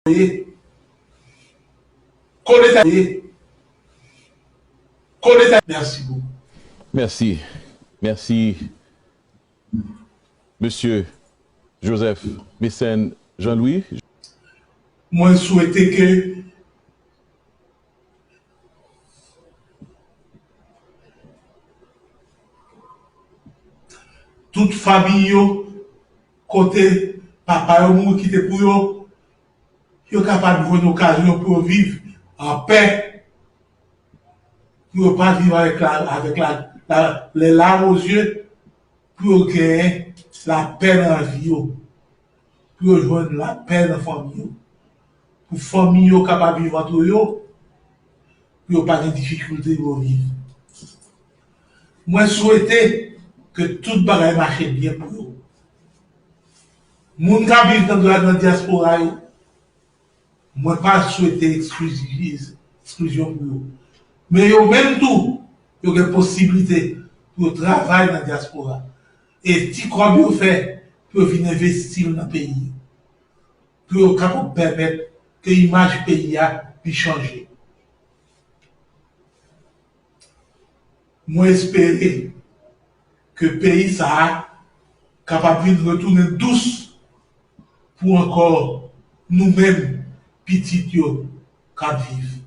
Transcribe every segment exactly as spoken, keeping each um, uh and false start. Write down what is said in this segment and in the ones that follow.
ye. Kole tèt ye. Kole tèt. Mèsi bokou. Mèsi. Mèsi, mesye Joseph Mécène Jean Louis. Mwen swete ke tout fanmi yo, kote papa yo mouri kite pou yo, yo kapab jwenn okazyon pou yo viv an pè, pou yo pa viv avèk la, avèk la, la, les larmes aux yeux, pou yo genyen lapè nan vi yo, pou yo jwenn lapè nan fanmi yo, pou fanmi yo kapab viv antre yo, pou yo pa gen difikilte pou yo viv. Mwen swete ke tout bagay mache byen pou yo. Moun k ap viv nan, nan dyaspora yo, mwen pa swete eksklizyon pou yo. Men yo menm tou, yo gen posiblite pou yo travay nan dyaspora. E ti kòb yo fè, pou yo vin envesti l nan peyi. Pou yo kapab pèmèt ke imaj peyi a li chanje. Mwen espere ke peyi sa a kapab vin retounen dous pou ankò nou menm pitit yo k ap viv.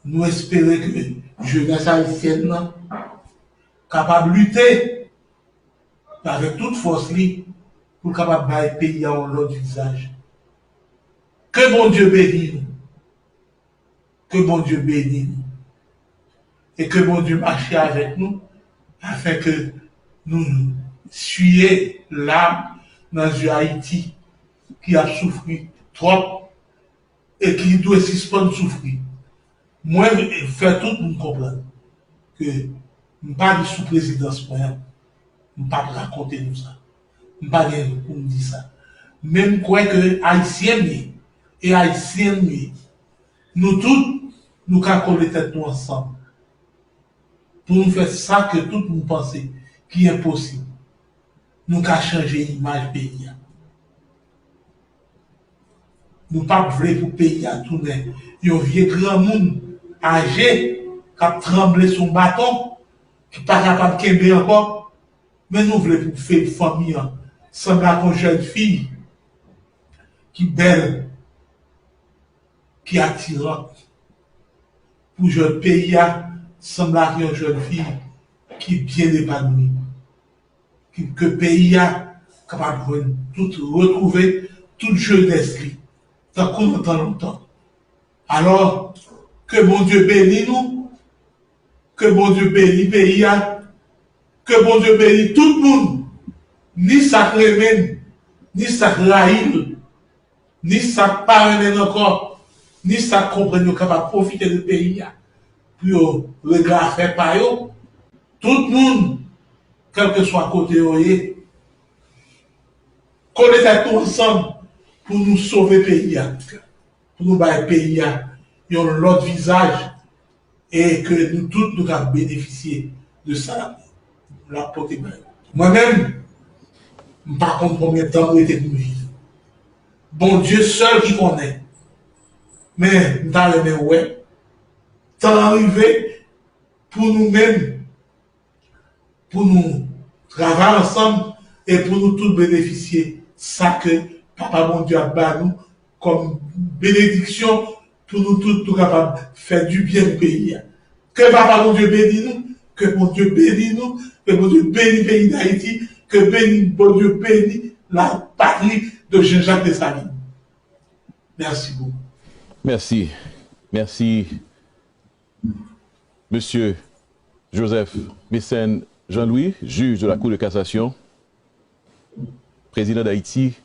Nou espere ke jenès ayisyèn nan kapab lite avèk tout fòs li pou l kapab bay peyi a yon lòt vizaj. Ke Bondye beni nou. Ke Bondye beni nou. E ke Bondye mache avèk nou, afin ke nou siye lam nan zye Ayiti ki ap soufri twòp e ki dwe sispann soufri. Mwen fè tout moun konprann ke m pa sou prezidans mwen an, m p ap rakonte nou sa. M pa gen pou m di sa. Men m kwè ke Ayisyen m ye, e Ayisyen m ye. Nou tout, nou ka kole tèt nou ansanm pou nou fè sa ke tout moun panse ki enposib. Nou ka chanje imaj peyi a. Nou p ap vle pou peyi a tounen yon vye granmoun aje k ap tranble sou yon baton, ki pa kapab kenbe ankò. Men nou vle pou fe-, fanmi an sanble ak yon jèn fi ki bèl, ki atiran, pou jèn peyi a sanble ak yon jèn fi ki byen epanwi, ki, ke peyi a kapab jwenn tout, retwouve tout jenès li, tankou nan tan lontan. Alò, ke Bondye beni nou, ke Bondye beni peyi a, ke Bondye beni tout moun, ni sa k renmen l, ni sa k rayi l, ni sa k pa renmen l ankò, ni sa k konprann yo kapab pwofite de peyi a pou yo regle afè pa yo. Tout moun, kèlkeswa kote yo ye, kole tèt nou ansanm pou nou sove peyi a, pou nou bay peyi a yon lòt vizaj, e ke nou tout nou ka benefisye de sa l ap pote bay nou. Mwen menm, m pa konn konbyen tan m rete pou m viv. Bondye sèl ki konnen. Men, m ta renmen wè tan an rive pou nou menm, pou nou travay ansanm e pou nou tout benefisye sa ke Papa Bondye ap ba nou kòm benediksyon pou nou tout nou kapab fè dibyen pou peyi a. Ke Papa Bondye beni nou, ke Bondye beni nou, ke Bondye beni peyi Dayiti, ke beni, Bondye beni la patrie de Jean-Jacques Dessalines. Mèsi bokou. Mèsi. Mèsi, mesye Joseph Mécène Jean Louis, jij de la Cour de cassation, prezidan Dayiti,